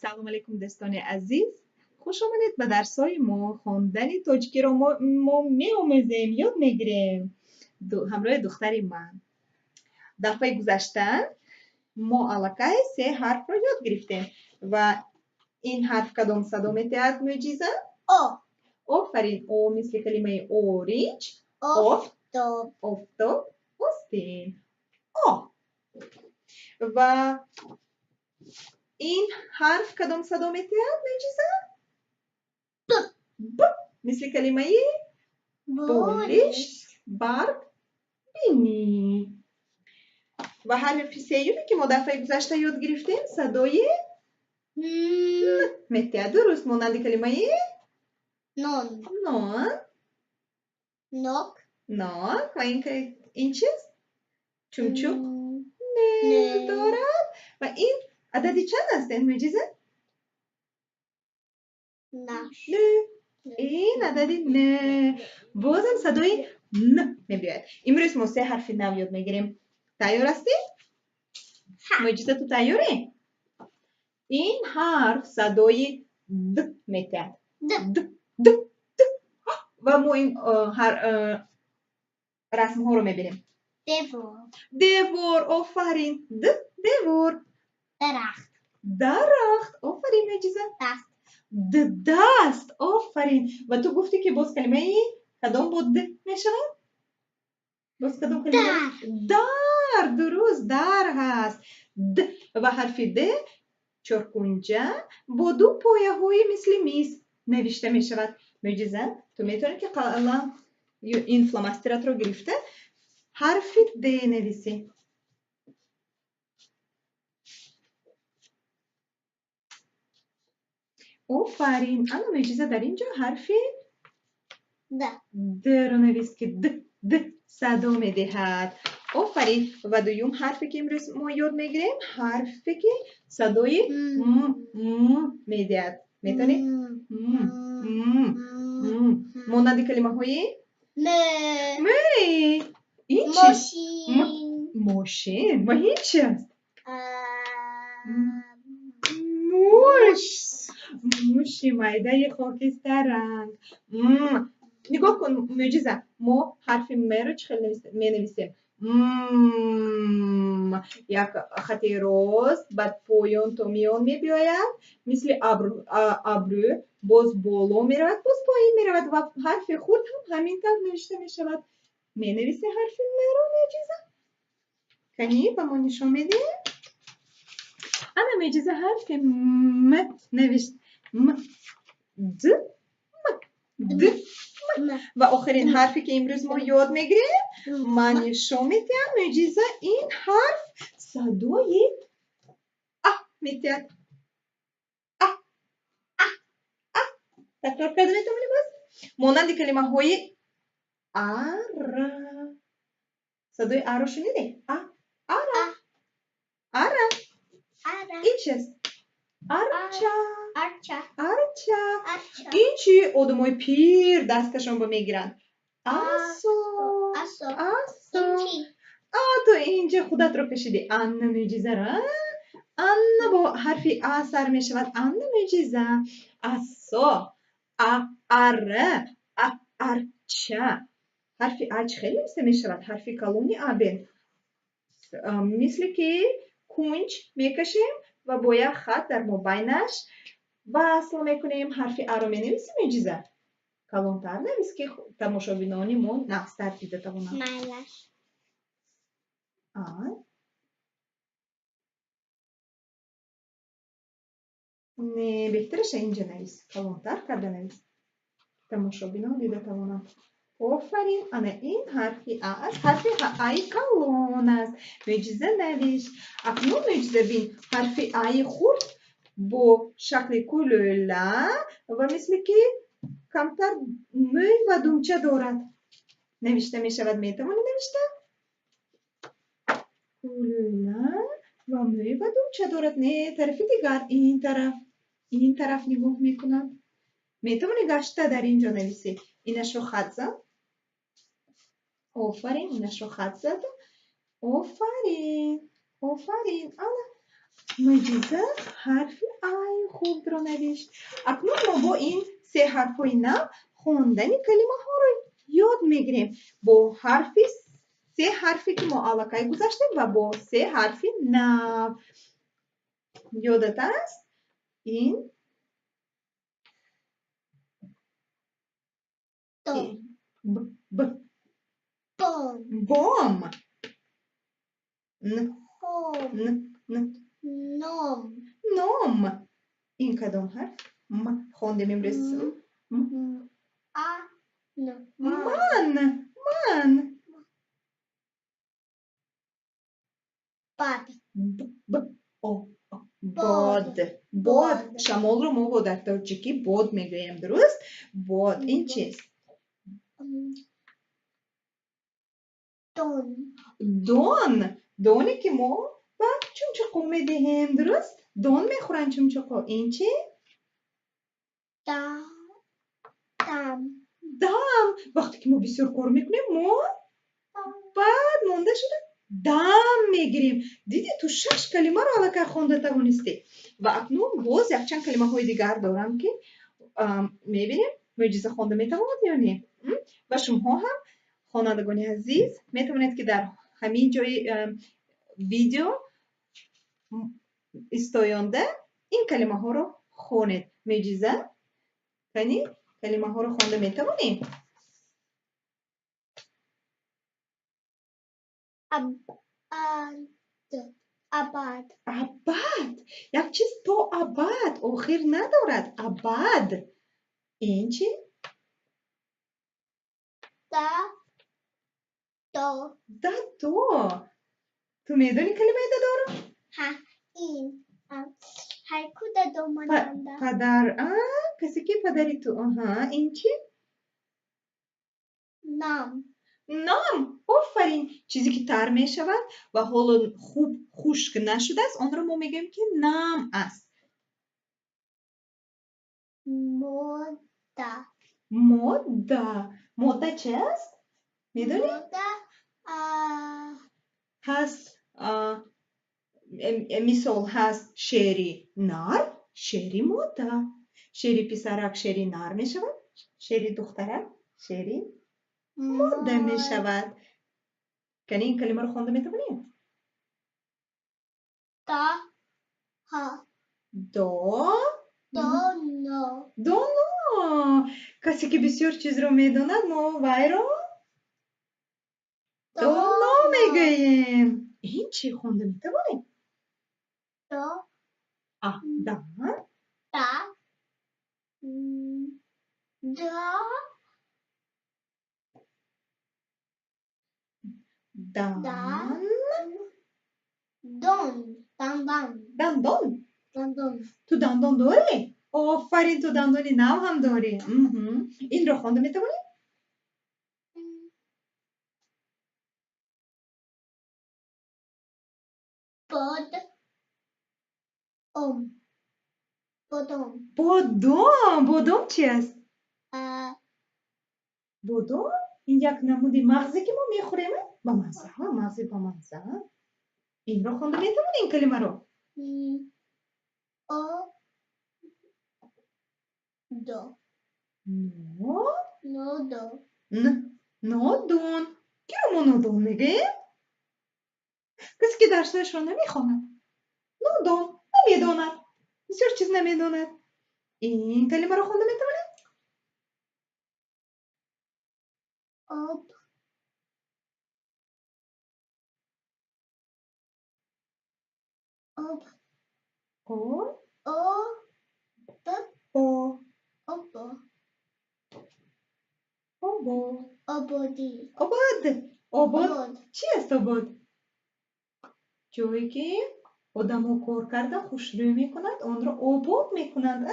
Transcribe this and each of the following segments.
Салом алейкум, дӯстони азиз, хуш омадед ба дарсҳои мо. Хондани тоҷикиро мо меомӯзем, ёд мегирем ҳамроҳи духтари ман. Дафъаи гузашта мо аллакай се ҳарфро ёд гирифтем ва ин ҳарф кадом садо метиҳад, Мӯъҷиза? О. Офарин, о, мисли калимаи оринҷ, офтоб, офтоб, остин, о. Ва ин ҳарф кадом садо метиҳад, Мӯъҷиза? Б. Б, мисли калимаи болиш, барг, бинӣ. Ва ҳарфи сеюме, ки мо дафъаи гузашта ёд гирифтем, садои н метиҳад. Дуруст, монанди калимаи нон, нон, нок, нок. Ва ин чист? Чумчуқ не дорад. Ва ин адади чанд аст, Мӯъҷиза? Наш. Ин адади не. Бозам садои н мебиёяд. Имрӯз мо се ҳарфи нав ёд мегирем. Тайёр ҳастӣ, Мӯъҷиза? Ту тайёрӣ? Ин ҳарф садои д метиҳад. Д, д, д. Ва мо ин расмҳоро мебинем. Девор. Девор, офарин. Д, девор. Дарахт. Дарахт, офарин, Мӯъҷиза. Даст. Д, даст, офарин. Ва ту гуфтӣ, ки боз калимаи кадом бо д мешавад? Боз кадом калима? Дар. Дуруст, дар ҳаст. Д ва ҳарфи д чоркунҷа бо ду пояҳои мисли миз навишта мешавад. Мӯъҷиза, ту метавонӣ, ки қалам ё ин фломастератро гирифта, ҳарфи д нависӣ. Офарин, ана Мӯъҷиза дар ин ҷо ҳарфи д д-ро навист, ки д, д садо медиҳад. Офарин. Ва дуюм ҳарфе, ки имрӯз мо ёд мегирем, ҳарфе, ки садои м, м медиҳад. Метавонӣ? М, м, монанди калимаҳои м, м. Ин чи? Мошин. Мошин. Ва ин чи аст? Муш, муши майдаи хокистаранг. Нигоҳ кун, Мӯъҷиза, мо ҳарфи м-ро чӣ хел менависем? Як хати рост, баъд поён то миён мебиёяд, мисли абрӯ, боз боло меравад, боз поин меравад. Ва ҳарфи хурд ҳам ҳамин тавр навишта мешавад. Менависи ҳарфи м-ро, Мӯъҷиза? Канӣ, ба мо нишон медиҳем. Ана Мӯъҷиза ҳарфи м навишт. М, д, м, д, м. Ва охирин ҳарфе, ки имрӯз мо ёд мегирем, ман нишон медиҳам, Мӯъҷиза. Ин ҳарф садои а метиҳад. А, а. Такрор карда метавонӣ боз? Монанди калимаҳои ара. Садои аро шунидӣ? А, ара, ара. Ин чист? Арча. Арча. Арча. Арча. Ин чи одамои пир дасташон ба мегиранд? Асо. Асо. Асо. Ин чи? А, ту инҷа худатро кашидӣ. Анна, Мӯъҷизара, анна, бо ҳарфи а сар мешавад. Анна, Мӯъҷиза, асо, а, ара, а, арча. Ҳарфи а чӣ хел нависта мешавад? Ҳарфи калони а бен, мисле ки кунҷ мекашем ва бо як хат дар мобайнаш васл мекунем. Ҳарфи аро менависӣ, Мӯъҷиза? Калонтар навис, ки тамошобинони мо нағзтар дида тавонанд. Майлаш. А. Не, беҳтараша инҷа навис, калонтар карда навис, тамошобинон дида тавонанд. Офарин, ана ин ҳарфи а аст, ҳарфи аи калон аст. Мӯъҷиза навишт. Акнун, Мӯъҷиза, бин, ҳарфи аи хурд бо шакли кулӯла ва мисли ки камтар мӯй ва думча дорад навишта мешавад. Метавонӣ навишта? Кулӯла ва мӯй ва думча дорад. Не, тарафи дигар, ин тараф, ин тараф нигоҳ мекунад. Метавонӣ гашта дар ин ҷо нависӣ. Инашро хат зан. Офарин, инашро хат зад. Офарин, офарин. Ана Мӯъҷиза ҳарфи ай Ай хурдро навишт. Акнун мо бо ин се ҳарфҳои нав хондани калимаҳоро ёд мегирем. Бо ҳарфи се ҳарфе ки мо аллакай гузаштем ва бо се ҳарфи нав. Ёдат аст? Ин Б, Б. Бом. Бом. Н. Хом. Н. Н. Ном. Ном. Ин кадом ҳарф? М. Хондем имрӯз. М. А. Н. Ман. Ман. Бад. Б. Б. О. Бод. Бод. Шамолро мо бо дар тоҷикӣ бод мегӯем, дуруст? Бод. Ин чист? Дон. Дон. Доне ки мо ба чумчуқо медиҳем, дуруст? Дон мехӯранд чумчуқо. Ин чи? Дам. Дам. Вақте ки мо бисёр кор мекунем, мо баъд монда шуда дам мегирем. Дидӣ, ту шаш калимаро аллакай хонда тавонистӣ. Ва акнун боз якчанд калимаҳои дигар дорам, ки мебинем, Мӯъҷиза хонда метавонад ё не? Ва шумоҳо ҳам, хонандагони азиз, метавонед, ки дар ҳамин ҷои видео истоёнда ин калимаҳоро хонед. Мӯъҷиза, кани калимаҳоро хонда метавонӣ? Абад. Абад. Як чиз то абад охир надорад. Абад. Ин чи? Да. До. Дадо. Ту медонӣ калимаи дадоро? Ҳа, ин. Ҳайку дадо монанда. Падар, касе ки падари ту. Аҳа, ин чи? Нам. Нам. Офарин. Чизе ки тар мешавад ва ҳоло хуб хушк нашудааст, онро мо мегӯем, ки нам аст. Мода. Мода. Мода чи аст? Медонӣ? Мода, ҳаст, мисол ҳаст шери нар, шери мода. Шери писарак шери нар мешавад, шери духтарак шери мода мешавад. Кани ин калимаро хонда метавонӣ? Да. Ҳа. До. Доно. Доно. Касе ки бисёр чизро медонад, мо вайро доно мегӯем. Ин чӣ хонда метавонӣ? До. А, да. Да. Да. Дан. Дон. Дандон. Дандон? Дандон. Ту дандон дорӣ? Офарин, ту дандони нав ҳам дорӣ. Инро хонда метавонӣ? Бод. Ом. Бодом. Бодом. Бодом чи аст? Бодом ин як намуди мағзе ки мо мехӯрем, ба мазза, мағзи ба мазза. Инро хонда метавонӣ, ин калимаро? О. До. Но. Нодо. Н. Нодон. Киро мо нодон мегӯем? Касе ки дарсҳояшро намехонад. Нодон. Намедонад. Бисёр чиз намедонад. Ин калимаро хонда метавонӣ? Об. Об. О. О. Б. О. Обо. Обо. Ободӣ. Обод. Обод. Обод. Чи аст обод? Ҷое ки одамо кор карда хушрӯй мекунанд, онро обод мекунанд.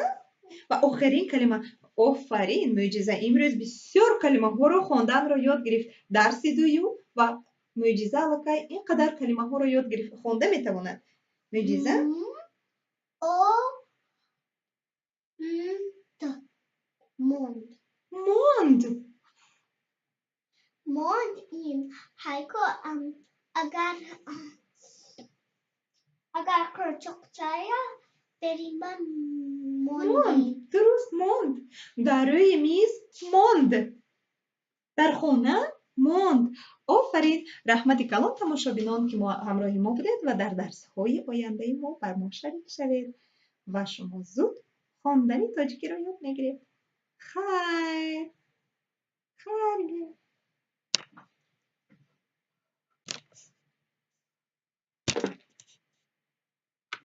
Ва охирин калима. Офарин, Мӯъҷиза имрӯз бисёр калимаҳоро хонданро ёд гирифт. Дарси дуюм ва Мӯъҷиза аллакай ин қадар калимаҳоро ёд гирифт, хонда метавонад. Мӯъҷиза? О. М. Т. Монд. Монд. Монд ин ҳайко, агар қурчоқчая Дариба Монд. Мондӣ. Дуруст, монд. Дар рӯи миз монд. Дар хона монд. Офарин, раҳмати калон, тамошобинон, ки ҳамроҳи мо будед ва дар дарсҳои ояндаи мо бар мо шарик шавед ва шумо зуд хондани тоҷикиро ёд мегиред. Хайр, хайр.